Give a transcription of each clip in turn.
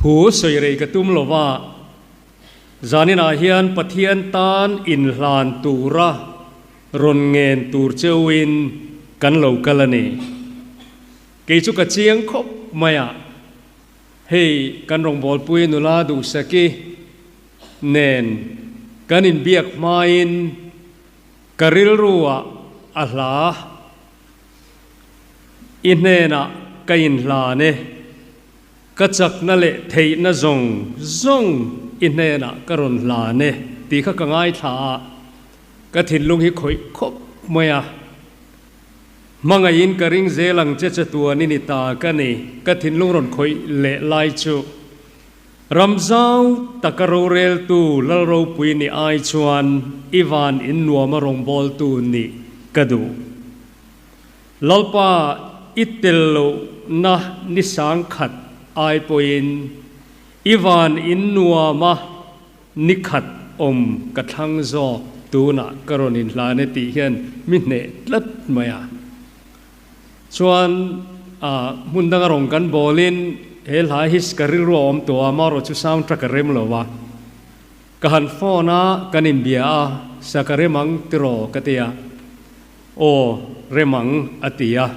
Thu sawi rei ka tum lo va, zaninah hian Pathian tan inhlan tura rawn ngen tur cheuin kan lo kal a ni. Kei chu ka chiang khawp mai a, hei kan rawngbawlpui nula Duhsaki nen kan inbiak hmain ka rilruah a hla. I hnenah ka inhlan e. Ka chakna leh theihna zawng zawng i hnenah ka rawn hlan e tih kha ka ngaithla a, ka thinlung hi khawih khawp mai a. Hmangaihin ka ring zel ang che chatuan i ni ta ka ni, ka thinlung rawn khawih leh lai chu. Ramzau taka roreltu Lalropui ni ai chuan i van in nuama rawngbawltu nih ka duh. Lalpa i tel lohna ni sangkhat ai pawhin i van in nuama ni khat awm ka thlang zawk tunah ka rawn inhlan e tih hian mi hneh tlat mai a. Chuan hmun danga rawn kan bawlin he hla hi ka rilru a awm tawh a, amaherawh chu sound track a rem lo a. Ka han phone a, kan inbia a, sa ka rem ang tiraw ka ti a. Aw, rem ang a ti a.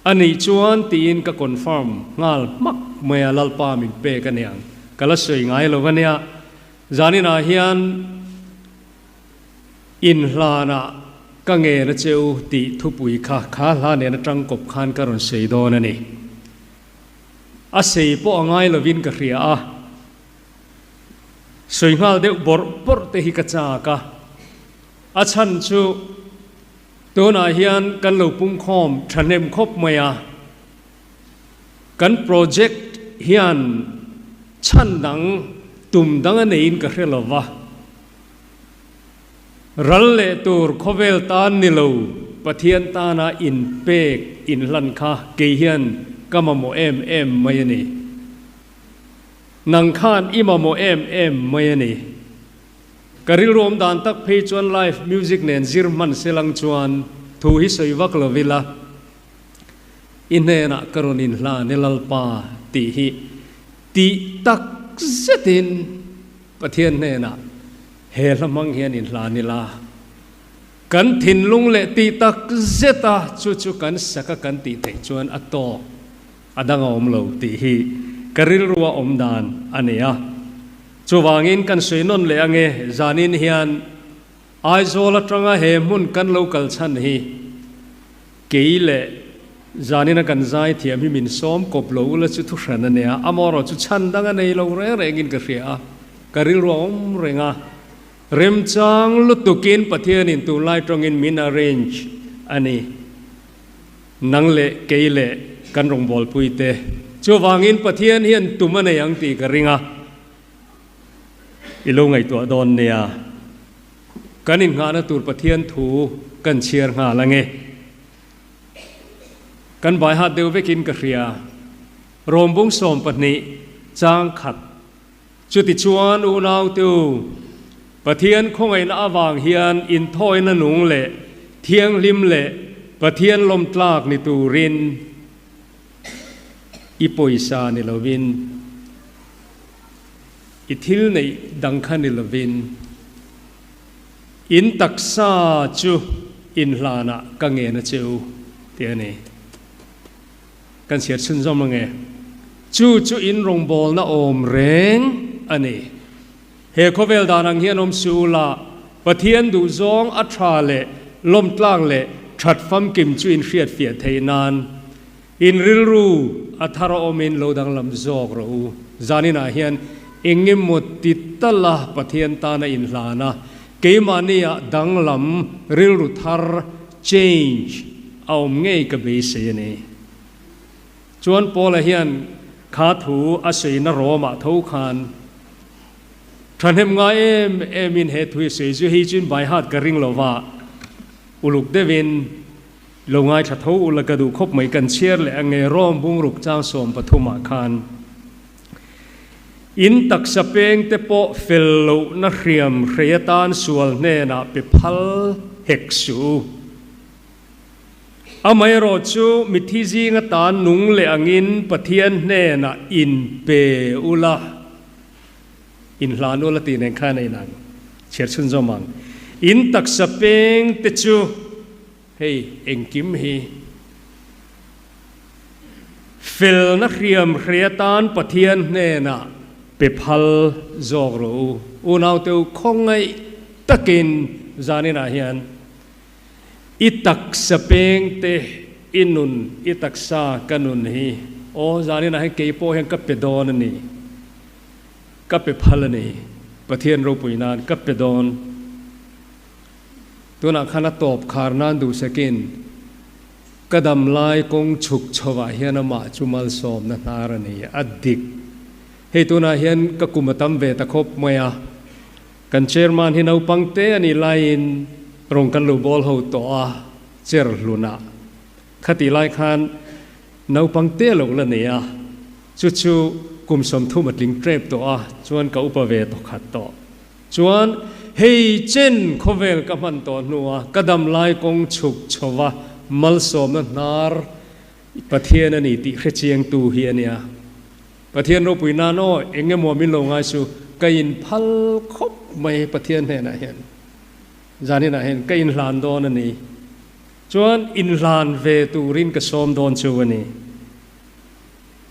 A nih chuan tiin ka confirm nghal hmak mai a, Lalpa min pek a niang, ka la sawi ngai lo a nia. Zaninah hian inhlanah ka ngen a cheu tih thupui kha kha hla nen atang kawp khan ka rawn sawi dawn a ni. A sei pawh a ngai lovin ka hria a. Sawi nghal deuh bawrh bawrh te hi ka chak a. A chhan chu tunah hian kan lo pungkhawm thahnem khawp mai a, kan project hian chhan dang tum dang a neiin ka hre lo va, ral leh tur khawvel tan ni lo Pathian tana inpek inhlan kha kei hian ka mamawh em em mai a ni. Nang khan i mamawh em em mai a ni. Ka rilru awm dan tak phei chuan live music nen zir hman se lang chuan thu hi sawi vak lo ila, i hnenah ka rawn inhlan e Lalpa tih hi tih tak zetin Pathian hnenah he hla hmang hian inhlan ila, kan thinlung leh tih tak zeta chu chu kan sak a kan tih theih chuan a tawk. A dang a awm lo tih hi ka rilrua awm dan a ni a. Chuvangin kan sawi nawn leh ange, zanin hian Aizawl atanga he hmun kan lo kal chhan hi kei leh zanina kan zai thiam hi min sawm kawp lo ula chu thuhran a nia, amaherawh chu chhan dang a nei lo reng rengin ka hria a, ka rilrua awm reng a. Remchang lutukin Pathianin tunlai tawngin min arrange a ni. Nang leh kei leh kan rawngbawlpui te. Chuvangin Pathian hian tum a nei ang tih ka ring a, i lo ngaihtuah dawn nia. Kan innghahna tur Pathian thu kan chhiar nghal ange. Kan baihat deuh vekin ka hria. Rawmbung 12 chang khat. Chutichuan unaute u, Pathian khawngaihna avang hian inthawina nung leh thianghlim leh Pathian lawmtlak ni turin i pawisa ni lovin, i thil neih dang kha ni lovin, in taksa chu inhlanah ka ngen a che u, tih a ni. Kan chhiar chhunzawm ange. Chu chu in rawngbawlna awm reng a ni. He khawvel dan ang hian awm su ula, Pathian duhzawng a tha leh lawmtlang leh that famkim chu in hriatfiah theih nan in rilru a thar a awmin lo danglam zawk rawh u. Zaninah hian engemaw ti tala Pathian tana inhlan a, keimahniah danglam rilru thar, change, a awm ngei ka beisei a ni. Chuan Paula hian kha thu a sawina Rome-ah tho khan thahnem ngai em emin he thu hi sawi zui hei chuin by heart ka ring lo va, uluk deuhin lo ngaithla tho ula ka duh khawp mai kan chhiar leh ange Rome bungruk chang 13 ah khan in taksa peng te pawh fel lohna hriam hrei atan sual hnenah pe phal hek suh u. Amaherawhchu, mitthi zinga tan nung leh angin Pathian hnenah inpe ula, inhlan ula tih nen khan a inang chhiar chhunzawm ang. In taksa peng te chu hei engkim hi felna hriam hre atan Pathian hnenah pe phal zawk rawh u. Unaute u khawngaih takin zaninah hian I taksa peng te i nun, i taksa ka nun hi aw zaninah hian kei pawh hian ka pe dawn a ni. Ka pe phal a ni. Pathian ropui nan ka pe dawn. Tunah khan a tawp khar nan duhsakin ka dam lai kawng chhuk chhovah hian amah chu malsawmna hnar a ni. A dik. Hei tunah hian ka kum a tam ve ta khawp mai a. Kan chairman hi naupang te a nih laiin rawn kan lo bawl ho tawh a, chair hlunah. Khatih lai khan naupang te lo la nei a, chu chu kum 30 a tling tep tawh a, chuan ka upa ve tawh khat tawh. Chuan hei chen khawvel ka hman tawh hnua ka dam lai kawng chhuk chhova malsawmna hnar Pathian a ni tih hrechiangtu hi a nia. Pathian ropui nan aw eng emaw min lo ngai chu ka in phal khawp mai Pathian hnenah hian zaninah hian ka inhlan dawn a ni. Chuan inhlan ve turin ka sawm dawn chu a ni.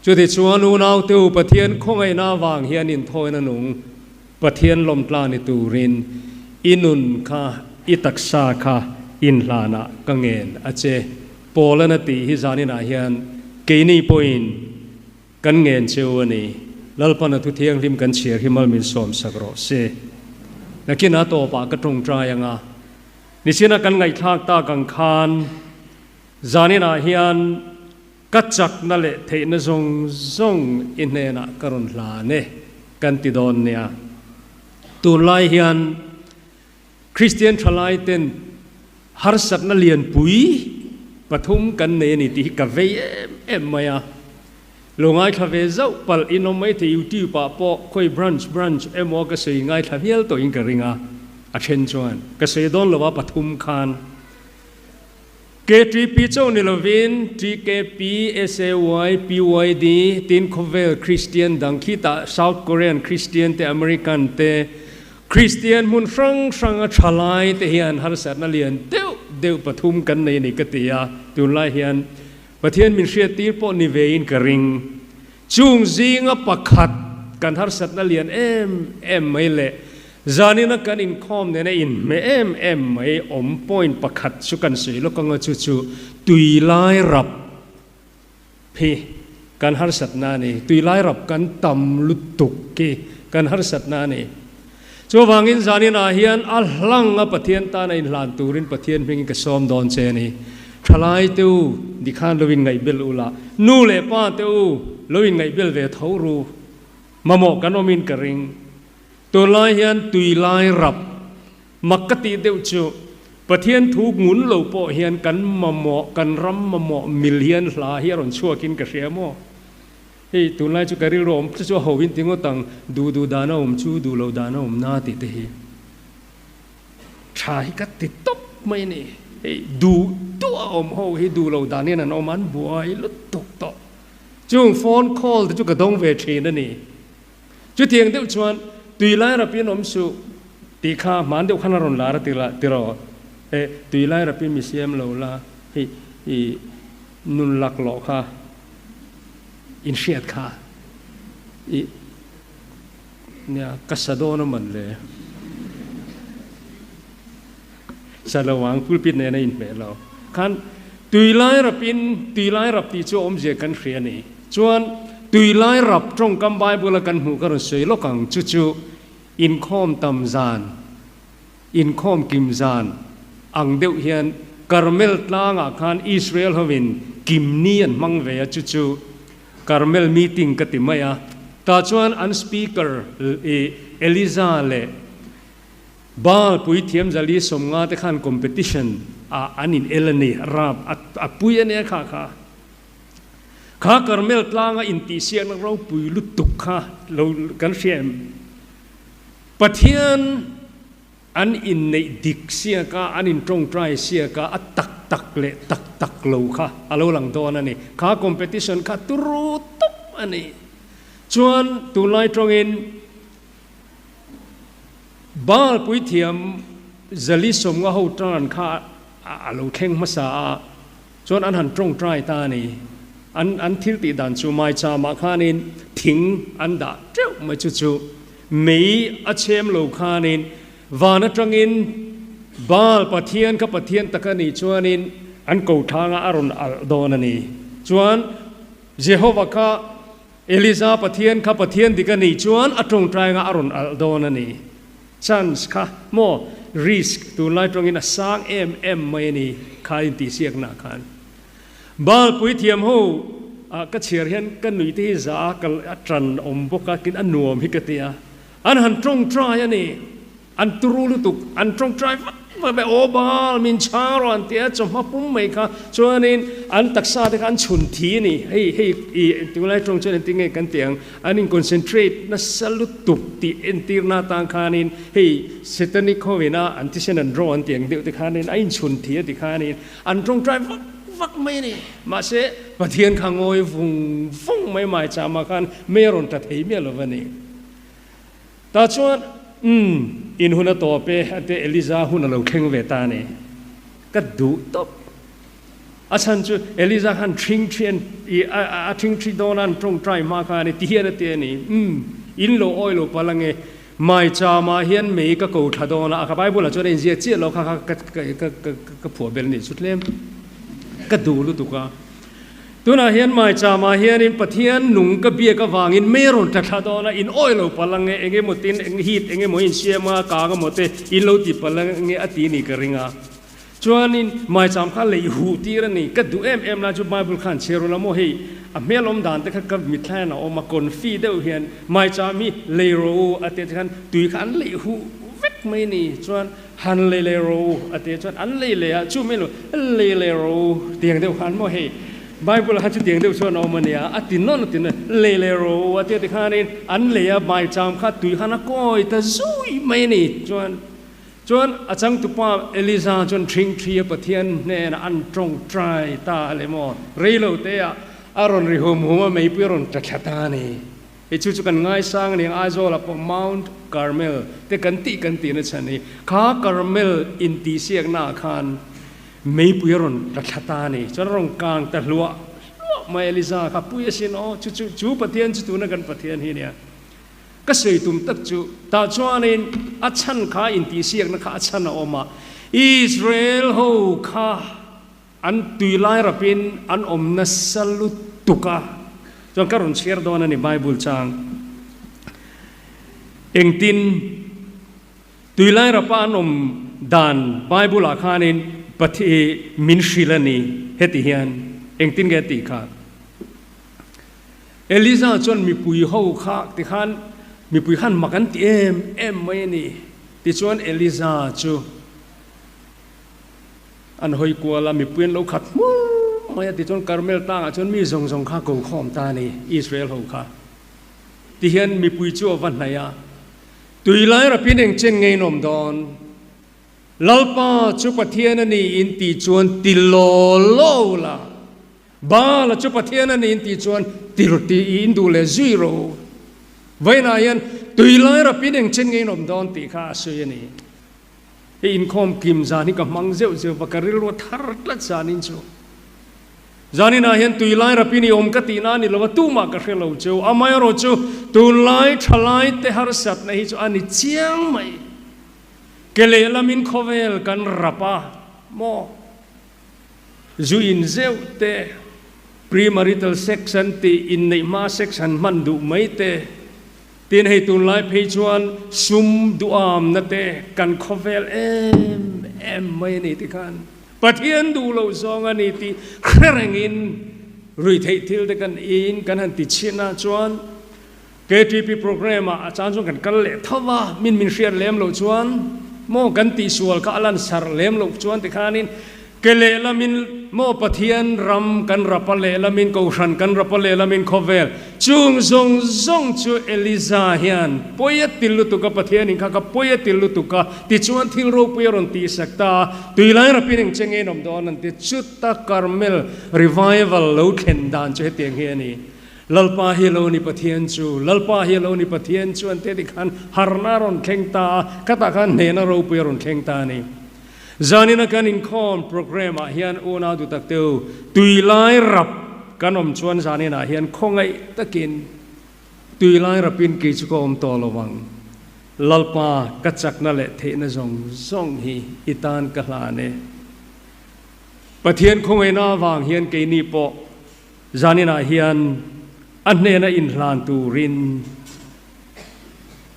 Chuti chuan unaute u Pathian khawngaihna avang hian inthawina nung Pathian lawmtla ni turin i nun kha i taksa kha inhlanah ka ngen a che. Paul-an a tih hi zaninah hian keini pawhin Kan ngen cheu a ni. Lalpan a thu thianghlim kan chhiar hi mal min sawm sak rawh se. Nakin a tawpah ka tawngtai ang a. Nichina kan ngaihthlak tak ang khan zaninah hian ka chakna leh theihna zawng zawng i hnenah ka rawn hlan e kan ti dawn nia. Tunlai hian Kristian thalai ten harsatna lianpui pathum kan nei a ni tih hi ka vei em em mai a. Lo ngaithla ve zauh palh in awm mai thei YouTube ah pawh khawi branch branch emaw ka sawi ngaithla hial tawhin ka ring a, a then chuan ka sawi dawn lo a pathum khan KTP chauh ni lovin TKP, SAY, PYD tin khawvel Kristian dang khitah South Korean Kristian te American te Kristian hmun hrang hrang a tha lai te hian harsatna lian deuh deuh pathum kan nei a ni ka ti a, tunlai hian Pathian min hriattir pawh ni vein ka ring. Chung zinga pakhat kan harsatna lian em em mai leh zanina kan inkhawm nena inhmeh em em mai awm point pakhat chu kan sawi lawk anga chu chu tui lai rap hi kan harsatna a ni. Tui lai rap kan tam lutuk hi kan harsatna a ni. Chuvangin zaninah hian a hlang a Pathian tana inhlan turin Pathian hmingin ka sawm dawn che a ni. Thalai te u, dikhan lo inngaihbel u la, nu leh pa te u, lo inngaihbel ve tho ru. Mamawh kan awmin ka ring. Tunlai hian tui lai rap mak ka tih deuh chu Pathian thu ngun lo pawh hian kan mamawh, kan ram mamawh mil hian hla hi a rawn chhuakin ka hria maw? Hei tunlai chu ka rilru awm chu a ho in ti ngawt ang, duh duh dan a awm chu duh loh dan a awm na tih te hi tha hi ka ti tawp mai a ni. Hei duh duh a awm ho hi duh loh dan hian an awm a, an buai lutuk tawh. Chung phone call te chu ka dawng ve thin a ni. Chutiang deuh chuan tui lai rapin awm suh tih kha hman deuh khan a rawn lar a ti la tiraw? E tui lai rapin mi siam lo la hei i nun laklawh kha. In hriat kha i nia ka sa dawn a man le. Sa lo ang pulpit nen a inhmeh lo. Khan tui lai rapin tui lai rap tih chu awmzia kan hria a ni. Chuan tui lai rap tawngkam Bible a kan hmuh ka rawn sawi lawk ang chu chu inkhawm tam zan Inkhawm kim zan ang deuh hian Karmel tlangah khan Israel hovin kim ni an hmang ve a, chu chu Karmel meeting ka ti mai a. Tah chuan an speaker i Eliza leh Baal puithiam Zali 50 te khan competition ah an in el a ni, rap a pui a nia kha kha. Kha Karmel tlanga intihsiakna ropui lutuk kha lo kan hria em? Pathian an inneih dik siak a, an intawngtai siak a, a tak tak leh tak tak lo kha a lo lang dawn a ni. Kha competition kha turu tawp a ni. Chuan tunlai tawngin Baal puithiam Zali 50 ho tan kha a lo thleng hmasa a, chuan an han tawngtai ta a ni. An an thil tih dan chu maicham-ah khanin thing an dah teuh mai chu chu mei a chhem lo khanin van atangin Baal Pathian kha Pathian tak a nih chuanin an ko thanga a rawn alh dawn a ni. Chuan Jehova kha Eliza Pathian kha Pathian dik a nih chuan a tawngtainga a rawn alh dawn a ni. Chance kha maw risk tunlai tawngin a sang em em mai a ni kha intihsiaknaah khan. Baal puithiam ho ah ka chhiar hian ka nui te hi za a kal a tan awm bawk a tin a nuam hi ka ti a. An han tawngtai a ni. An turu lutuk, an tawngtai vak vak mai, Aw Baal, min chhang rawh an ti a, chawhma pum mai kha chuanin an taksa te kha an chhun thi a ni. Hei hei i tunlai tawng chuan engtin nge kan tih ang, an in concentrate nasa lutuk tih entirna atang khanin hei satanic hovina an thisen an draw an tih ang deuh te khanin a inchhun thi a ti khanin an tawngtai vak vak mai a ni. Mahse, Pathian kha ngawi vung vung mai mai chama khan mei a rawn tla thei miah lo va ni. Tah chuan, Umm, in hun a tawp e, a ti Eliza hun a lo thleng ve ta a ni. Ka duh tawp. A chhan chu Eliza khan ṭhing ṭhi an i a ṭhing ṭhi dawn a, an ṭawngṭai hma kha a ni, ti hian a ti a ni. Umm, in lo awi lo palh ange, maicham ah hian mei ka ko thla dawn a, a ka Bible ah chuan a inziak chiah lo kha kha ka ka ka ka phuah bel a nih chu tlem. Ka duh lutuk a. Tunah hian maicham ah hianin Pathian nung ka biak avangin mei a rawn tla thla dawn a, in awi lo palh ange, eng emaw tin eng heat eng emaw in siam a, kang emaw te in lo ti palh ange a ti ni ka ring a. Chuanin maicham kha lei huh tir a ni. Ka duh em em lai chu Bible khan chhiar ula maw hei a hmel awm dan te kha ka mitthla hian a awm a, confi deuh hian maicham hi lei rawh u a tih te khan tui kha an lei huh vek mai ni. Chuan Han lei lei rawh u a ti chuan an lei lei a, chu mai lo lei lei rawh u tiang deuh khan maw hei Bible ah khan chu tiang deuh chuan a awm a nia, a ti nawn a ti nawn lei lei rawh u a ti a ti khanin an lei a maicham kha tui khan a kawi ta zui mai a ni. Chuan chuan a changtupa Eliza chuan ṭhingṭhi a Pathian hnenah an ṭawngṭai ta a le maw rei lo te ah a rawn ri hum hum a meipui a rawn tla thla ta a ni. Hei chu chu kan ngaisang aniang Aizawl ah pawh Mount Carmel te kan tih kan tih na chhan hi kha Carmel intihsiakna ah khan meipui a rawn tla thla ta a ni. Chuan a rawn kang ta hluah hluah mai Eliza kha pui asin aw chu chu chu Pathian chu tuna kan Pathian hi ania. Ka sawi tum tak chu tah chuanin a chhan kha intihsiakna kha a chhan a awm a Israel ho kha An tui lai rapin an awm nasa lutuk a, chuan ka rawn chhiar dawn a ni Bible chang. Engtin tui lai rapa an awm dan Bible ah khanin Pathi min hrilh a ni heti hian engtin nge a tih kha. Eliza chuan mipui ho kha tikhan mipui khan mak an ti em em mai a ni. Tichuan Eliza chu An hawi kual a, mipui an lo khat hmur mai a, tichuan Karmel tlangah chuan mi zawng zawng kha ko khawm ta a ni, Israel ho kha. Tihian mipui chu a va hnaih a, Tui lai rapin eng chen ngei in awm dawn? Lalpa chu Pathian a ni in tih chuan ti law law la, Baala chu Pathian a ni in tih chuan ti ti in duh leh zui rawh u. Vawiinah hian tui lai rapin eng chen ngei in awm dawn tih kha a sawi a ni. Hei inkhawm kim zan hi ka hmang zeuh zeuh va, ka rilru a thar tlat zanin chu. Zaninah hian tuilai rapin i awm ka tihna a ni lo va, tumah ka hre lo cheu. Amaherawh chu tunlai thalai te harsatna hi chu a ni chiang mai. Ke lehlamin khawvel kan rap a maw? Zu in zeuh te, premarital sex an tih, inneih hma sex han hman duh mai te, Tin, hei tunlai phei chuan sum duhamna te kan khawvel em em mai a ni ti khan Pathian duh loh zawng a ni tih hre rengin ruihtheih thil te kan in kan han ti chhin a, chuan KTP program ah a chan chuan kan kal leh tho va, min min hriat lem loh chuan maw kan tihsual kha a lan sarh lem loh chuan tikhanin. Ke lehlamin maw Pathian ram kan rap a lehlamin Kohhran kan rap a lehlamin khawvel chung zawng zawng chu Eliza hian pawi a til lutuk a, Pathianin kha kha pawi a til lutuk a, tichuan thil ropui a rawn tihsak ta a, tuilai rapin eng che nge in awm dawn an ti. Chuta Carmel Revival lo thlen dan chu hetiang hi a ni. Lalpa hi lo ni Pathian chu, Lalpa hi lo ni Pathian chu an ti a tikhan harna a rawn thleng ta a, khatah khan hnehna ropui a rawn thleng ta a ni. Zanina kan inkhawm programme ah hian unau dutak te u, tui lai rap kan awm chuan zaninah hian khawngaih takin tui lai rapin kei chu ka awm tawh lo ang. Lalpa ka chakna leh theihna zawng zawng hi i tan ka hlan e. Pathian khawngaihna avang hian keini pawh zaninah hian a hnena inhlan turin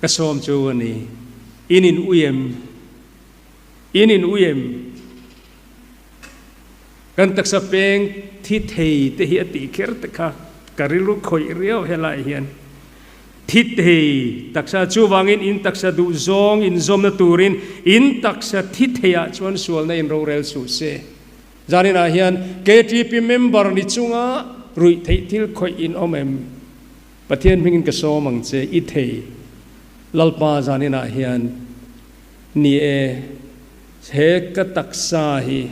ka sawm chu a ni. In in ui em? In in ui em? Kan taksa peng thi thei te hi a tih kher te kha ka rilru khawih riau helai hian. Thi thei taksa chuvangin in taksa duh zawng in zawmna turin in taksa thi theiah chuan sualna in rorel suh se. Zaninah hian KTP member ni chunga ruih theih thil khawih in awm em? Pathian hmingin ka sawm ang che i thei Lalpa zaninah hian. Ni e, he ka taksa hi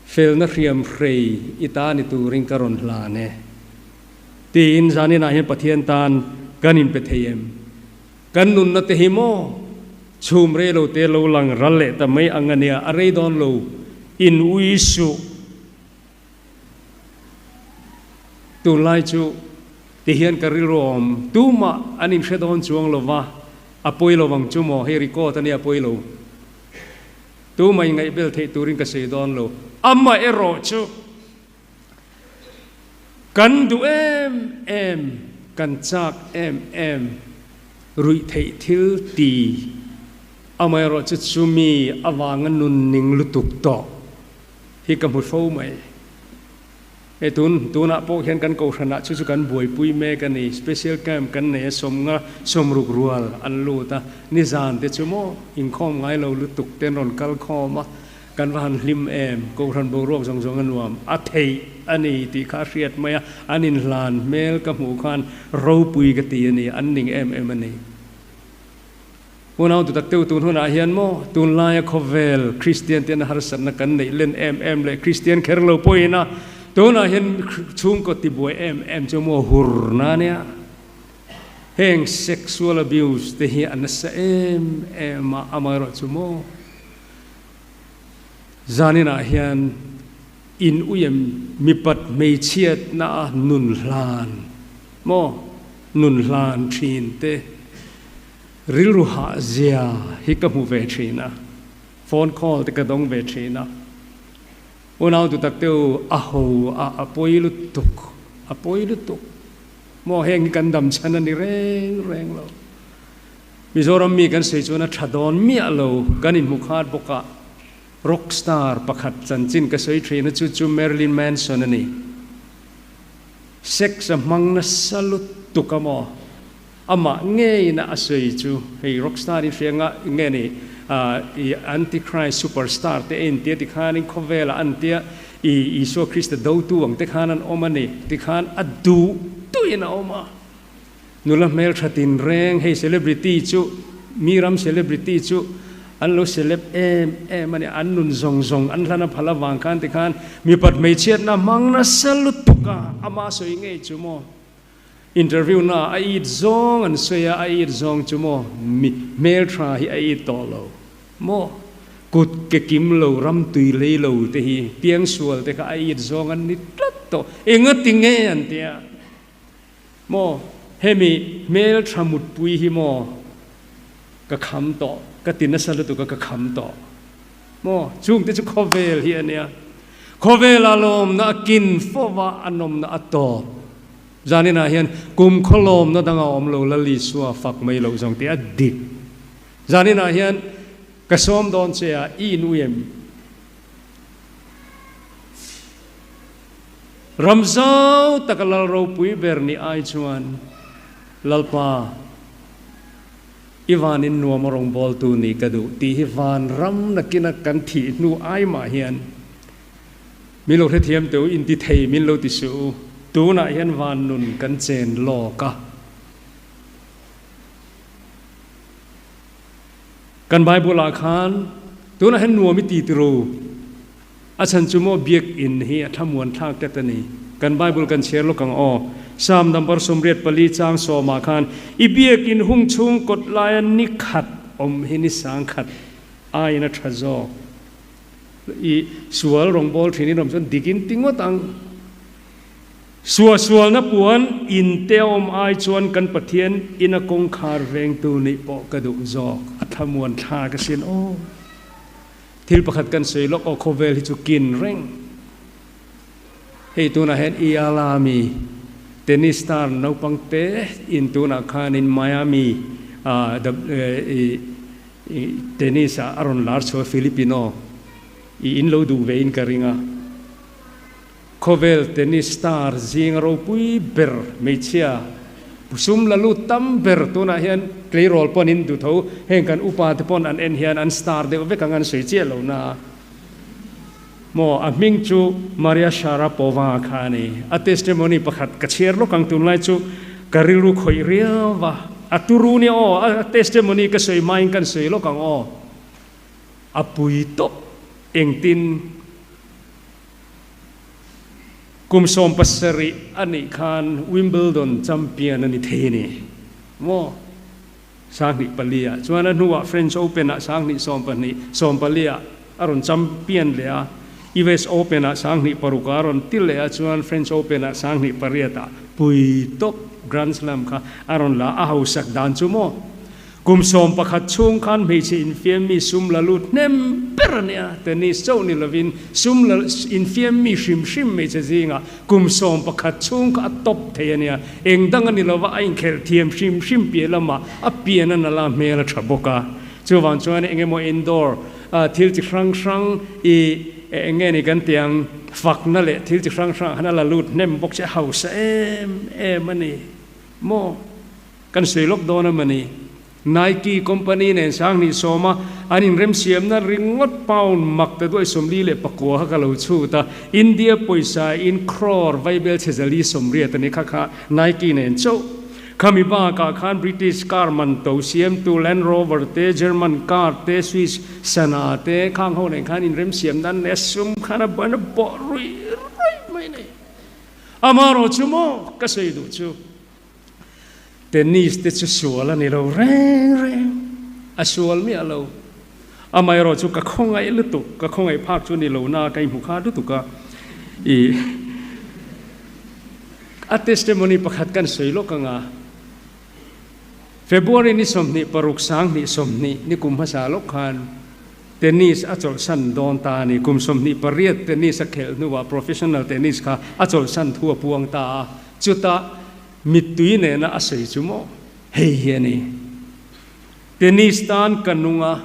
felna hriam hrei i ta ni turin ka rawn hlan e. Tiin zaninah hian Pathian tan kan inpe thei em? Kan nunna te hi maw chhum rei lo te lo lang ral leh ta mai ang a nia, a rei dawn lo, in ui suh. Tunlai chu tihian ka rilru awm tumah an inhre dawn chuang lo va, a pawi lo vang chu maw, hei record a nia pawi lo. Tumah ingaihbel theih turin ka sawi dawn lo. Amaherawh chu kan duh em em, kan chak em em ruih theih thil ti, amaherawh chu chumi avanga nun ning lutuk tawh. Hi ka hmu fo mai. Hei tun tunah pawh hian kan kohhranah chu chu kan buaipui mek a ni. Special camp kan nei a, sawmnga sawmruk rual an lut a, nizan te chu maw inkhawm ngai lo lutuk te an rawn kal khawm a, kan va han hlim em, kohhran boruak zawng zawng a nuam a theih a ni tih kha a hriat mai a, an inhlan hmel ka hmuh khan ropui ka ti a ni, an ning em em a ni. Unau dutak teu tun hunah hian maw tunlaia khawvel Kristian ten harsatna kan neih len em em leh Kristian kher lo pawhin a tunah hian chhungkaw tibuai em em chu maw hur na nia. Heng sexual abuse te hi a nasa em em a, amaherawh chu maw zaninah hian in uiem mipat hmeichhiatna a nun hlan maw nun hlan thin te Rilru hah zia hi ka hmu ve thin a, phone call te ka dawng ve thin a. Unau tu tak te u, a ho a, a pawi lutuk, a pawi lutuk. Maw heng hi kan dam chhan a ni reng reng lo. Mizoram mi kan sawi chuan a tha dawn miah lo, kan inhmu khat bawk a. Rock star pakhat chanchin ka sawi thin a, chu chu Marilyn Manson a ni. Sex a hmang nasa lutuk a maw? Amah ngeiin a sawi chu hei rockstar i hria nga nge ni i antichrist superstar te a intia tikhanin khawvelah an tia i Isua Krista dotu ang te khan an awm a ni tikhan a duh duhin a awm a nula hmeltha tinreng hei celebrity chu mi ram celebrity chu an lo celeb em em a ni an nun zawng zawng an hlan a phal avang khan tikhan mipat hmeichhiatna hmang nasa lutuk a ama sawi ngei chu maw. Interview na a it zawng an sawi a, a it zawng chu maw mi hmeltha hi a it tawh lo maw? Kut ke kim lo, ram tui lei lo te hi piangsual te kha a it zawng an ni tlat tawh, engati nge an tia maw? Hemi hmeltha mutpui hi maw ka kham tawh, ka ti nasa lutuk a ka kham tawh maw? Chungte chu khawvel hi a nia. Khawvela lawmna a kin fova a nawmna a tawp. Zaninah hian kum khaw lawmna danga awm lo Lal Isua fak mai loh zawng tih a dik. Zaninah hian ka sawm dawn che a, i inui em? Ram zau taka Lal ropui ber ni ai chuan Lalpa, I van in nuam a rawngbawltu nih ka duh tih hi vanram nakina kan thih hnu ai mah hian. Min lo hrethiam teh u, inti thei min lo ti suh u. Tunah hian van nun kan chen lawk a. Kan Bible ah khan tunah hian nuam i ti tiro. A chhan chu maw biakinn hi a thlamuan thlak tlat a ni. Kan Bible kan chhiar lawk ang aw. Psalm number 84 chang sawmah khan i biakinn hung chhung kawt laia ni khat awm hi ni sang khat aiin a tha zawk. I sual rawngbâwl ṭhin in awm chuan dik in ti ngawt ang. Suahsualna puan in te a awm ai chuan kan Pathian ina kawngkhar vengtu nih pawh ka duh zawk. A thlamuan thlak asin aw. Thil pakhat kan sawi lawk aw khawvel hi chu kin reng. Hei tunah hian Ialami tennis star naupang te in tunah khanin Miami ah tennis ah a rawn lar chhuah Filipino i in lo duh ve in ka ring a. Khawvel tennis star zinga ropui ber hmeichhia sum la lut tam ber tunah hian tleirawl pawn in duh tho, heng kan upa te pawn an en hian an star deuh vek ang an sawi chiah lo na maw, a hming chu Maria Sharapova kha a ni. A testimony pakhat ka chhiar lawk ang tunlai chu ka rilru khawih riau va, a turu nia aw, a testimony ka sawi hmain kan sawi lawk ang aw, a pui tawp engtin. Kum 17 a nih khan Wimbledon champion a ni thei a ni maw? 2004 ah chuan a hnuah French Open ah 2012, 14 ah a rawn champion leh a, US Open ah 2006 ah a rawn ti leh a, chuan French Open ah 2008 ah pui tawp Grand Slam kha a rawn la a hausak dan chu maw? Kum 11 chhung khan hmeichhe infiam mi sum la lut hnem ber a nia, tennis chauh ni lovin sum la infiam mi hrim hrim hmeichhe zingah kum 11 chhung kha a tawp thei a nia, eng dang a ni lova a inkhelh thiam hrim hrim piah lamah a pian a nala hmel a tha bawk a. Chuvang chuan eng emaw indoor thil chi hrang hrang i eng nge ni kan tih ang fakna leh thil chi hrang hrang ah khan a la lut hnem bawk che a hausa em em a ni maw? Kan sawi lawk dawn a mawni? Nike company nen 2010 a an inremsiamna ringawt pound mak ta duai 49 kha ka lo chhut a, India pawisa in crore vaibel chhe 480 a ni kha kha Nike nen chauh. Khami bakah khan British car man to siamtu Land Rover te, German car te, Swiss sana te khang ho nen khan inremsiamna an nei a, sum khan a ban a bawh ruih ruih mai a ni. Amaherawhchu maw ka sawi duh chu. Tennis te chu sual a ni lo reng reng, a sual miah lo. Amaherawh chu ka khawngaih lutuk, ka khawngaih phak chu ni lo na ka inhmu kha lutuk a. I a testimony pakhat kan sawi lawk ang a, February ni 26 2020 ni kum hmasa lawk khan tennis a chawlhsan dawn ta a ni. Kum 28 tennis a khelh hnuah professional tennis kha a chawlhsan thu a puang ta a. Chutah mittui nena a sawi chu maw hei hi a ni. Tennis tan ka nung a,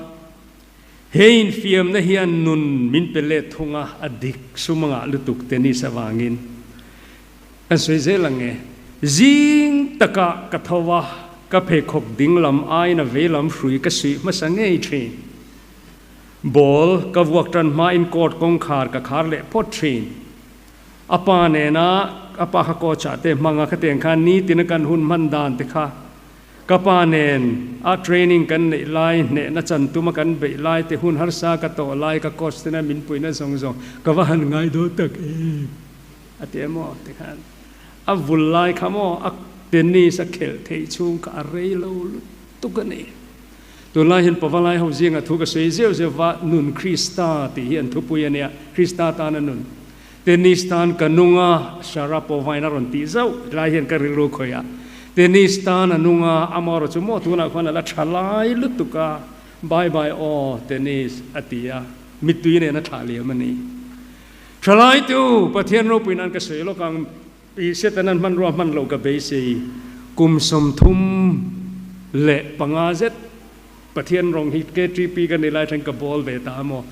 he infiamna hian nun min pe let thung a, a dik sum angah lutuk tennis avangin. Kan sawi zel ang e. Zing takah ka tho a, ka pheikhawk ding lam aiin a vei lam hrui ka suih hmasa ngei thin. Ball ka vuak tan hmain court kawngkhar ka khar leh phawt thin. A pa nena a pa kha coach ah te hmang a, khatiang khan nitin a kan hun hman dan te kha ka pa nen a training kan neih lai, hnehna chan tum a kan beih lai te, hun harsa ka tawh lai ka coach tena min puihna zawng zawng ka va han ngai dawn tak em a ti emaw ti khan a vul lai kha maw a tennis a khelh theih chhung kha a rei lo lutuk a ni. Tunlai hian Pavalai ho zinga thu ka sawi zeuh zeuh va, Nun Krista tih hi an thupui a nia, Krista tana nun. Tennis tan ka nung a, Sharapova in a rawn tih zauh lai hian ka rilru khawih a. Tennis tan a nung a, amaherawh chu maw tunah khuan a la tha lai lutuk a, Bye bye aw tennis a ti a, mittui nen a thlah liam a ni. Tha lai tu, Pathian ropui nan ka sawi lawk ang. I Setanan hmanrua hman loh ka beisei. Kum 35 zet Pathian rawng hi KTP ka ni lai thleng ka bawl ve ta maw?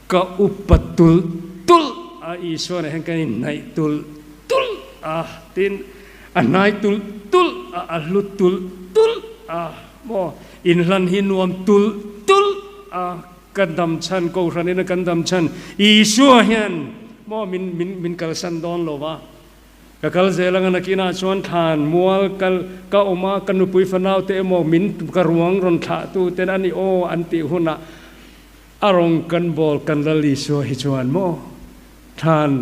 Ka upa tulh tulh a, Isua nen hian kan inhnaih tulh tulh a, tin a hnai tulh tulh a, a hlu tulh tulh a maw? Inhlan hi nuam tulh tulh a, ka dam chhan, Kohhran ina kan dam chhan Isua hian. maw min min min kalsan dawn lo va. Ka kal zel anga nakinah chuan thlan mual kal ka awm a, ka nupui fanau te emaw min ka ruang rawn thlah tu ten a ni aw an tih hunah a rawng kan bawl kan Lal Isua hi chuan maw thlan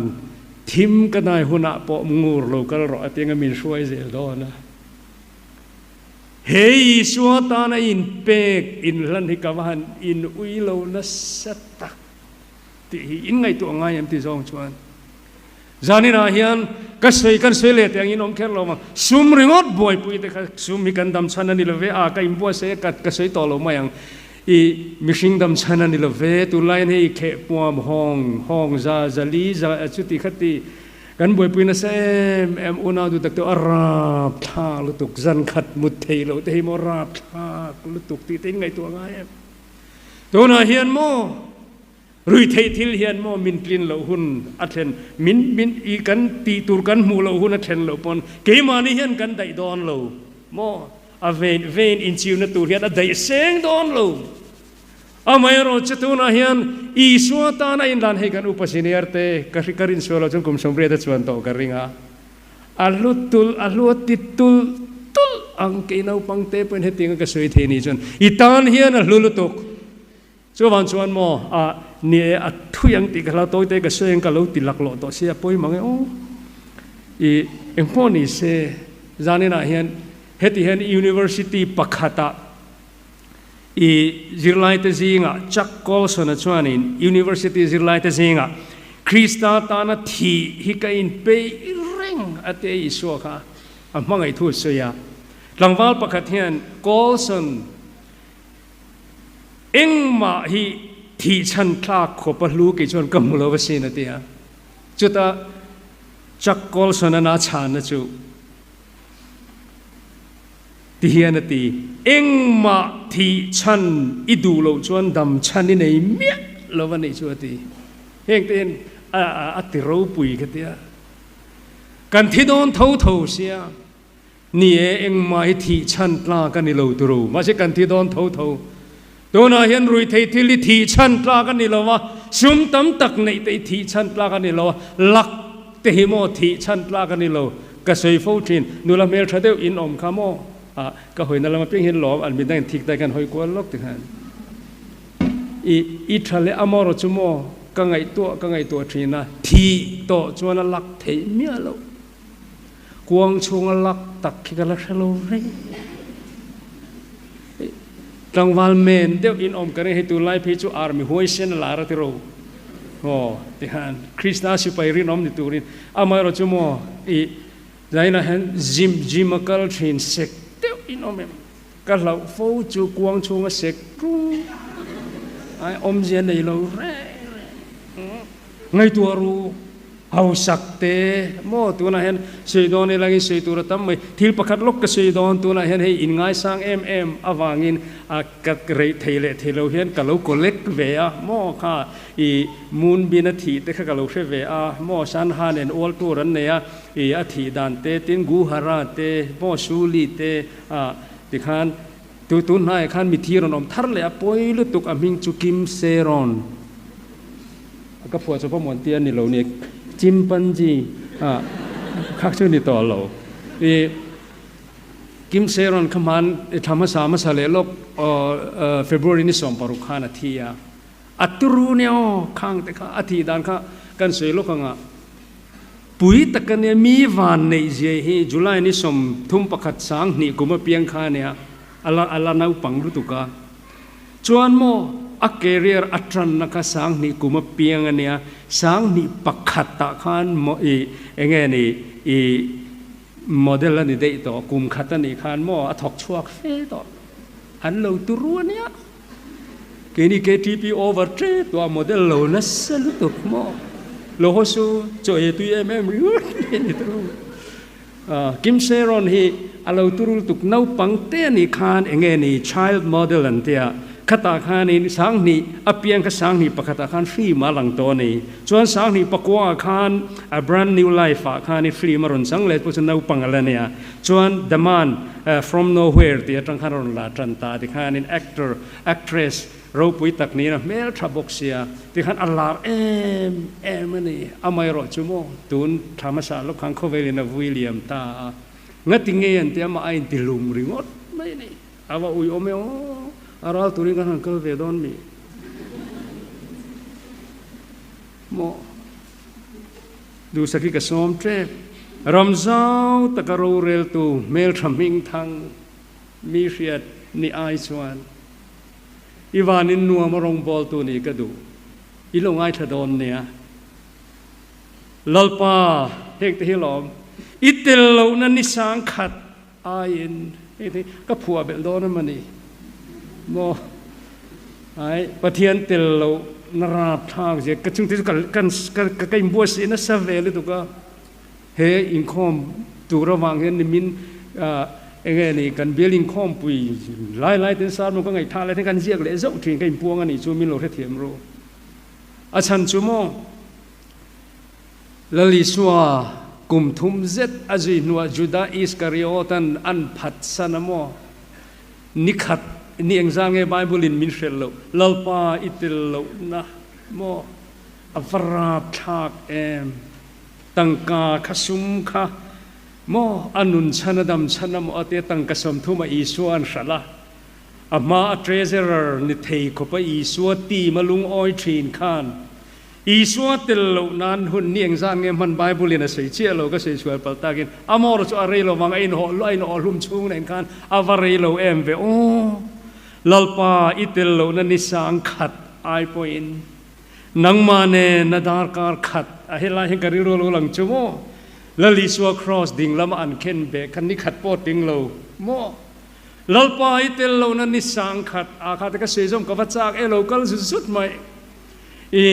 thim ka nai hunah pawh ngur lo kal rawh a ti anga min hruai zel dawn a. He Isua tana inpek inhlan hi ka va han in ui lo nasa tak tih hi in ngaihtuah ngai em ti zawng chuan zaninah hian ka sawi kan sawi leh teh angin awm kher lo vang. Sum ringawt buaipui te kha sum hi kan dam chhan a ni lo ve a, ka inbuatsaih a ka ka sawi tawh lo mai ang. I mihring dam chhan a ni lo ve, tunlaiin hei khehpuam hawng hawng za zali za chuti khati Kan buaipui nasa em em unau duh tak te a rap thlak lutuk, zan khat mut thei loh te hi maw rap thlak lutuk tih te in ngaihtuah ngai em? Tunah hian maw ruihtheih thil hian maw min tlin loh hun a thlen, min min i kan tih tur kan hmuh loh hun a thlen loh pawn keimahni hian kan daih dawn lo maw, a vein vein inchiuna tur hian a daih seng dawn lo. Amaherawh chu tunah hian Isua tana inlan hei kan upa senior te ka hri ka rin sual lo chuan kum 80 a chuan tawh ka ring a, a hlu tul a hlu a ti tul tul ang kei naupang te pawhin hetiang a ka sawi thei ni chuan i tan hian a hlu lutuk. Chuvang chuan maw a ni e a thui ang tih ka hlau tawi te ka sawi ang ka lo ti laklawh tawh sia pawimawh nge aw i engpawh ni se zaninah hian heti hian University pakhatah I zirlaite zingah Chuck Colson-a chuanin University zirlaite zingah Krista tana thih hi ka inpeih reng a ti a, Isua kha a hmangaih thu a sawi a. Tlangval pakhat hian Colson engmah hi thih chhan thlak khawp a hlu kei chuan ka hmu lo asin a ti a. Chutah Chuck Colson-a na chhanna chu Ti hian a ti, Engmah thih chhan i duh loh chuan dam chhan i nei miah lo a nih chu a ti. Heng te hian a ti ropui ka ti a. Kan thi dawn tho tho sia, ni e engmah hi thih chhan tlak a ni lo turu, mahse kan thi dawn tho tho. Tunah hian ruihtheih thil hi thih chhan tlak a ni lo a, sum tam tak neih te hi thih chhan tlak a ni lo a, lak te hi maw thih chhan tlak a ni lo. Ka sawi fo thin, nula hmeltha deuh in awm kha maw? Ah, ka hawina lam apiang hian lawm, an midang in thik dai khan hawi kual lawk ti khan. I, i tha leh amarawh chu maw ka ngaihtuah ka ngaihtuah thin a, thih tawh chuan a lak theih miah loh. Kuang chhunga lak tak khi ka la hre lo reng. Tlangval men deuh in awm ka ring hei tunlai phei chu army huaisen a lar a ti ro. Aw tihan Krishna sipai rinawm ni turin amaherawh chu maw i zainah hian gym gym a kal thin sek deuh in awm em? Ka hlauh fo chu kuang chhunga sek tlung ai awmzia nei lo reng reng. Ngaihtuah ru hausak te maw tunah hian sawi dawn ila in sawi tur a tam mai. Thil pakhat lawk ka sawi dawn tunah hian hei in ngaisang em em avangin a ka reih thei leh thei lo hian ka lo collect ve a maw kha i Moonbin a thih te kha ka lo hre ve a maw Sanha nen ual tur an nei a i a thih dan te tin Guhara te maw Suli te a tikhan tu tun hnaiah khan mithi rawn awm thar leh a pawi lutuk a hming chu Kim Serawn. Ka phuah chu pawmawh tia ni lo ni chimpanzee ah khak chu ni tawh lo. I Kim Sae-ron kha hman i thla hmasa hmasa leh lawk February ni 16 khan a thi a. A turu nia aw khang te kha a thih dan kha kan sawi lawk anga pui tak ania mi van neih zia hi July ni 31 sanghnih kum apiang kha ania ala ala naupang lutuk a. Chuan maw a career a tanna kha 2000 kum apiang a nia, 2001 ah khan maw i enge ni i model a ni daih tawh, kum khat a nih khan maw a thawk chhuak fe tawh, an lo turu a nia. Keini KTP over tep tawh a model lo nasa lutuk maw, lo haw su chaw ei tui em em ringawt mai a ni turu. Kim Sae-ron hi a lo tur lutuk naupang te a nih khan enge ni child model an tia khatah khanin 2000 a piang kha 2001 ah khan film a lang tawh a ni. Chuan 2009 ah khan a brand new life ah khanin film a rawn chang leh pawh chu naupang a la nia. Chuan the man from nowhere tih atang khan a rawn la tan ta tikhanin actor actress. Ropui tak niin a hmel tha bawk sia, tikhan a lar em em a ni. Amaherawh chu maw, tun thla hmasa lawk khan khawvelin a vui liam ta a, ngati nge an ti amah a inti lum ringawt mai a ni. A va ui awm e aw, a ral turin kan han kal ve dawn mi maw? Duhsaki ka sawm tep. Ramzau taka roreltu hmeltha hmingthang mi hriat ni ai chuan I vanin nuam a rawngbawltu nih ka duh. I lo ngaithla dawn nia. Lalpa, hengte hi lawm. I tel lohna ni sang khat aiin hengte hi ka phuah belh dawn a mawni maw? Ai, Pathian tel lohna rapthlak zia ka chungte chu ka ka ka ka inbuatsaih nasa ve lutuk a. He inkhawm tur avang hian nimin enge ni kan bial inkhawmpui lai lai ten sermon ka ngaihthah lai ten kan ziak leh zauh thin ka inpuang a nih chu min lo hrethiam ru. A chhan chu maw Lal Isua kum thum zet a zui hnuah Juda Iskariotan an phatsan a maw? Nikhat ni engzah nge Bible in min hrelh loh Lalpa i tel lohna maw a va rapthlak em? Tangka kha sum kha maw a nun chhan a dam chhan a maw a tia tangka 30 a Isua an hralh a, a hma a treasurer ni thei khawp a Isua team a lungawi thin khan Isua tel loh nan hun ni engzat nge hman Bible in a sawi chiah lo ka sawi sual palh takin a mawr chu a rei lo vang a inhawh a inawh hlum chhung nen khan a va rei lo em ve aw Lalpa i tel lohna ni sang khat ai pawhin Nangmah nen a darkar khat a helai hian ka rilru lo lang chu maw? Lal Isua Kraws ding lama an khen beh kha ni khat pawh ting lo maw? Lalpa i tel lohna ni sang khat a kha te ka sawi zawm ka va chak e lo kal zut zut mai. I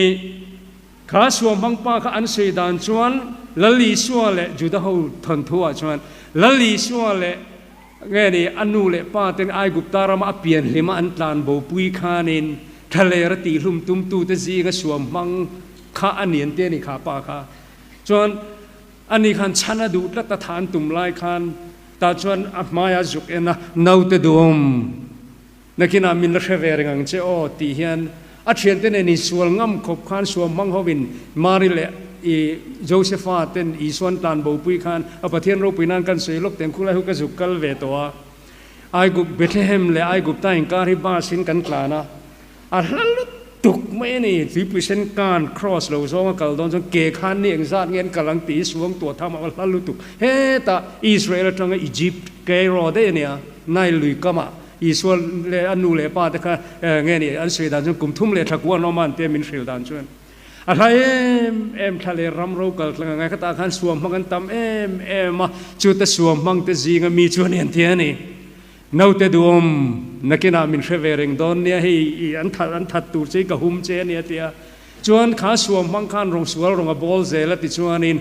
kha suamhmang pa kha an sawi dan chuan Lal Isua leh Juda ho thawnthu ah chuan Lal Isua leh Nge ni, a nu leh pa ten Aigupta rama a pian hlima an tlan bopui khanin thlaler a tihhlum tumtute zinga suam hmang kha a ni an ti a ni kha pa kha. Chuan ani khan chhan a duh tlat a than tum lai khan tah chuan a hmaia zuk en a, naute duhawm nakinah min la hre ve reng ang che aw tih hian a thiante nen insual ngam khawp khan suam hmang hovin Mari leh i Josepha ten Isuan tlan bopui khan a Pathian ropui nan kan sawi lawk teng khulai hu ka zuk kal ve tawh a. Aigup Bethlehem leh Aigupta inkar hi bus in kan tlan a, a hla lutuk mai a ni. Tuipui sen kan cross lo zawng a kal dawn chuan ke khan ni engzat nge an kal ang tih hi suang tuah tham a hla lutuk. Hetah Israel atanga Egypt Cairo daih a nia, Nile lui kamah Isua leh a nu leh pa te kha nge ni an sawi dan chuan kum thum leh thla kua an awm a an tia min hrilh dan chuan a hla em em thla leh ram ro kal tlang angai khatah khan suam hmang an tam em em a chute suam hmang te zinga mi chuan i an tia a ni naute duhawm nakinah min hre ve reng dawn nia hei i an that an that tur che i ka hum che a ni a tia Chuan kha suam hmang khan rawng sual rawng a bawl zel a tichuanin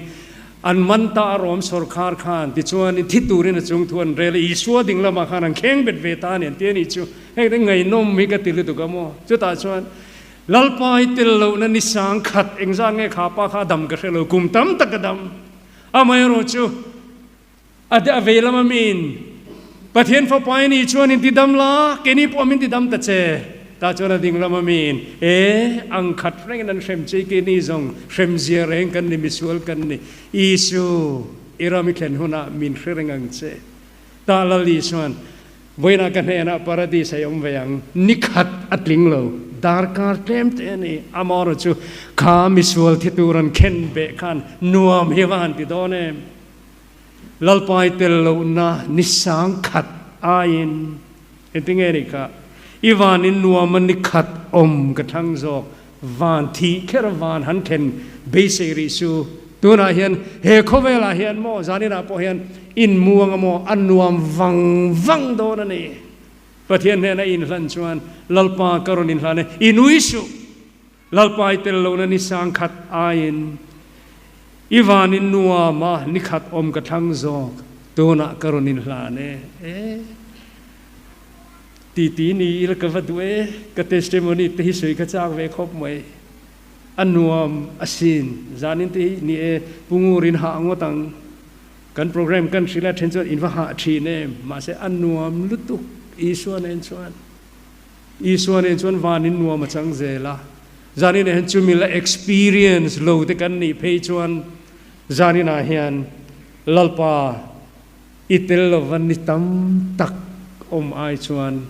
an man ta a rawm sawrkhar khan tichuanin thi turin a chung thu an rel a, Isua ding lamah khan an kheng bet ve ta a ni an ti a nih chu heng te ngaihnawm hi ka ti lutuk a maw chutah chuan Lalpa i tel lohna ni sang khat engzah nge kha pa kha a dam ka hre lo kum tam tak a dam amaherawh chu A a vei lama miin, Pathian Fapa i nih chuan inti dam la, keini pawh min ti dam ta che. Tah chuan a ding lama miin, E, ang khat rengin an hrem che i, keini zawng hrem zia reng kan ni, misual kan ni. Isu, i ram i thlen hunah min hre reng ang che. Tah Lal Isuan, Vawiinah ka hnenah Paradis a awm ve ang. Ni khat a tling lo. Darkar tlem te a ni. Amaherawhchu chu kha misual thi tur an khen beh khan nuam hi va han ti dawn em? Lalpai tel lohna ni sang khat aiin engtin nge nih kha? I vanin nuama ni khat awm ka thlang zawk, van thih kher van han thlen beisei rih su. Tunah hian he khawvelah hian maw zaninah pawh hian inmuang a maw a nuam vang vang dawn a ni. Pathian hnena i inhlan chuan Lalpa ka rawn inhlan e, i nui suh. Lalpai tel lohna ni sang khat aiin i vanin nuam a ni khat awm ka thlang zawk, tunah ka rawn inhlan e. E. Titi ni ila ka va duh e, ka testimony te hi sawi ka chak ve khawp mai. A nuam asin, zanin te hi ni e, Pu Ngurin hah ngawt ang. Kan program kan hrilh a then chuan in va hah thin em, mahse a nuam lutuk Isua nen chuan. Isua nen chuan vanin nuam a chang zel a, zaninah hian chumi la experience lo te kan nih phei chuan zaninah hian Lalpa i tel lova ni tam tak awm ai chuan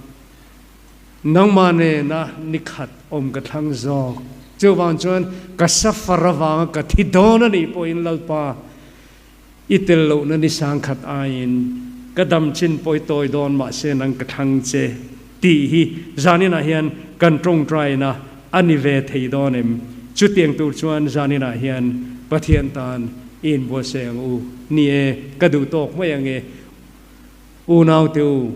nangmah nena ni khat awm ka thlang zawk. Chuvang chuan ka suffer avanga ka thi dawn a nih pawhin Lalpa I tel lohna ni sangkhat aiin ka dam chin pawi tawi dawn mahse nang ka thlang che tih hi zaninah hian kan tawngtaina a ni ve thei dawn em? Chutiang tur chuan zaninah hian Pathian tan i inbuatsaih ang u. Ni e, ka duh tawk mai ang e. Unaute u,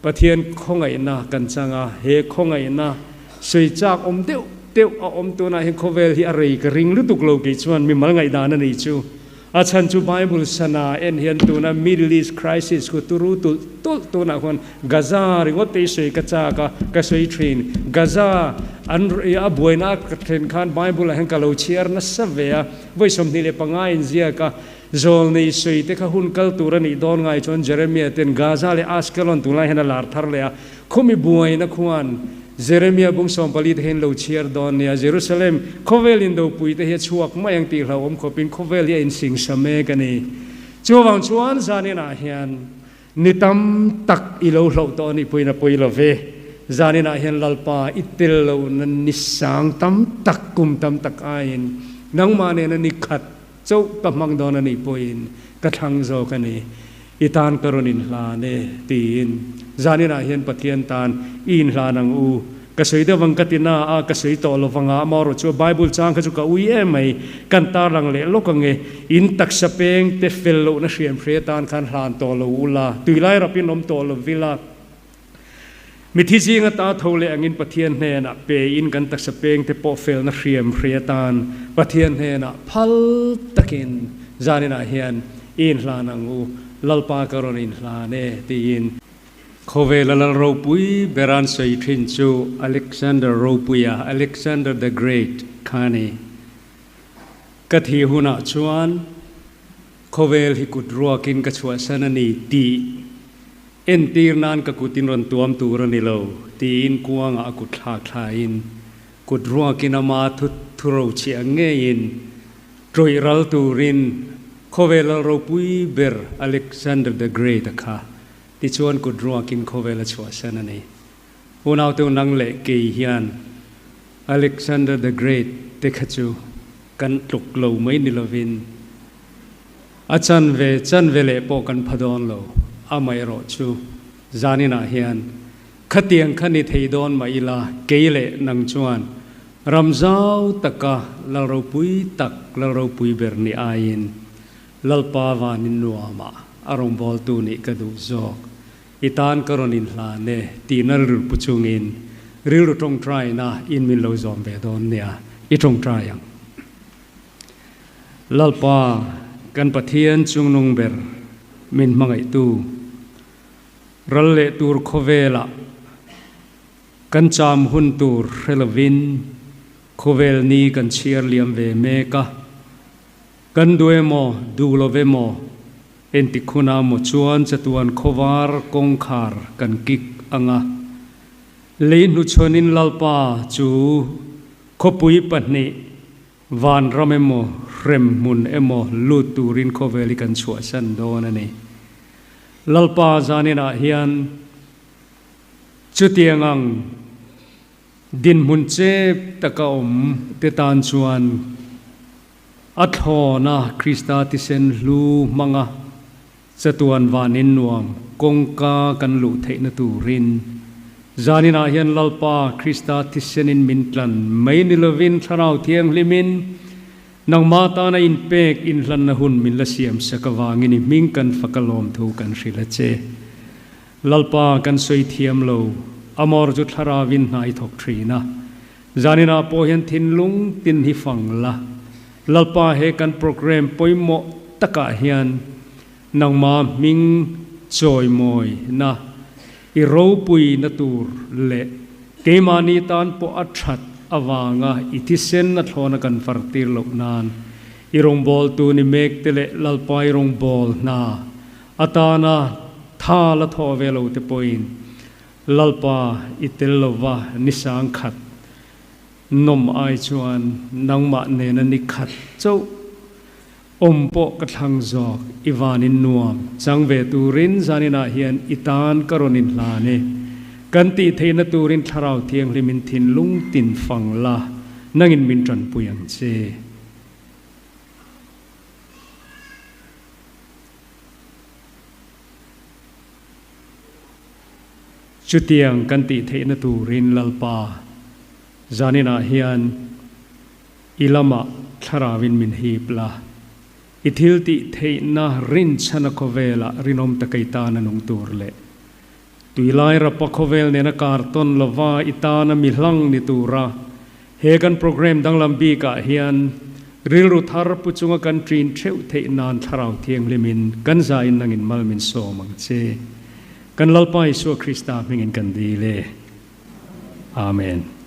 Pathian khawngaihna kan chang a, he khawngaihna sawi chak awm deuh deuh a awm tunah hian khawvel hi a rei ka ring lutuk lo kei chuan mimal ngaihdan a ni chu. A chhan chu Bible sana en hian tuna Middle East crisis khu turu tulh tulh tunah khuan Gaza ringawt te i sawi ka chak a, ka sawi thin. Gaza an a buaina a thlen khan Bible ah hian ka lo chhiar nasa ve a, vawi 25 in ziak a, Zawlnei sawi te kha hun kal tur a nih dawn ngai chuan Jeremia ten Gaza leh Ashkelon tunlai hian a lar thar leh a, khawmi buaina khuan Jeremia bung 14 te hian lo chhiar dawn nia. Jerusalem khawvel indopui te hi a chhuak mai ang tih hlauhawm khawpin khawvel hi a insingsa mek a ni. Chuvang chuan zaninah hian ni tam tak i lo hloh tawh a nih pawhin a pawi lo ve. Zaninah hian Lalpa i tel lohna ni sang tam tak kum tam tak aiin nangmah nena ni khat Chauh ka hmang dawn a nih pawhin ka thlang zawk a ni. I tan ka rawn inhlan e, tiin. Zaninah hian Pathian tan i inhlan ang u. Ka sawi deuh ang ka ti na a, ka sawi tawh lo vanga amaherawh chu Bible chang kha chu ka ui em mai. Kan tarlang leh lawk ang e. In taksa peng te fel lohna hriam hre tan khan hlan tawh lo ula, tuilai rapin awm tawh lo vila. Mithi zing ata tho leh angin Pathian hnenah pe in kan taksa peng te pawh felna hriam hre atan Pathian hnenah phal takin zaninah hian i inhlan ang u, Lalpa ka rawn inhlan e tiin. Khawvela lal ropui ber an sawi thin chu Alexander Ropuia, Alexander the Great, kha a ni. Ka thih hunah chuan khawvel hi kut ruakin ka chhuahsan a ni tih Entir nan ka kut in rawn tuam tur a ni lo, tiin kuangah a kut thlak thlain, kut ruakin ama thu thuro chhiah ngeiin tawih ral turin khawvel lal ropui ber Alexander the Great a kha tichuan kut ruakin khawvel a chhuahsan a ni. Unaute nang leh kei hian Alexander the Great te kha chu kan tluk lo mai ni lovin, A chanve chanve leh pawh kan pha dawn lo, amaherawh chu zaninah hian khatiang kha ni thei dawn mah ila kei leh nang chuan ram zau taka lal ropui tak lal ropui ber ni aiin Lalpa vanin nuamah a rawngbawltu nih ka duh zawk. I tan ka rawn inhlan e tihna rilru pu chungin rilru tawngtaina in min lo zawm ve dawn nia, i tawngtai ang. Lalpa, kan Pathian chungnung ber min hmangaihtu, ral leh tur khawvelah kan cham hun tur hre lovin khawvel ni kan chhiar liam ve mek a, kan duh emaw duh lo emaw entik hunah maw chuan chatuan khawvar kawngkhar kan kik ang a, lei hnuchhawn-in Lalpa chu khawpui pahnih Vanram emaw, hremhmun emaw lut turin khawvel hi kan chhuahsan dawn a ni. Lalpa zaninah hian chutiang ang dinhmun chep taka awm te tan chuan a thlawna Krista thisen hlu hmanga Chatuan vanin nuam kawngka kan luh theihna turin zaninah hian Lalpa Krista thisenin min tlan mai ni lovin Thlarau Thianghlimin nangmah tana inpek inhlanna hun min la siamsak avangin i hming kan fak a lawmthu kan hrilh a che. Lalpa kan sawi thiam lo, amawr chu Thlarauvin hna i thawk thin a, zaninah pawh hian thinlung tin hi fang la, Lalpa he kan program pawimawh takah hian nangma hming chawimawi na, i ropui na tur leh keimahni tan pawh a that avanga i thisen a thlawna kan fartir loh nan i rawngbawltu ni mek te leh Lalpa i rawngbâwl hna atana tha la thawh ve lo te pawhin. Lalpa i tel lova ni sangkhat nawm ai chuan nangmah nena ni khat chauh awm pawh ka thlang zawk i vanin nuam chang ve turin zaninah hian i tan ka rawn inhlan e. Kan tih theihna turin Thlarau Thianghlimin thinlung tin fang la nangin min tanpui ang che. Chutiang kan tih theihna turin Lalpa zaninah hian i lamah thlarauin min hip la, i thil tih theihna rinchhana khawvelah rinawm taka i tana nung tur leh tuilai rapa khawvel nena kartawn lova i tana mi hlang ni tura he kan program danglam bikah hian rilru thar pu chunga kan ṭin ṭheuh theih nan Thlarau Thianghlimin kan zain nangin mal min sawm ang che. Kan Lalpa Isua Krista hmingin kan dil e. Amen.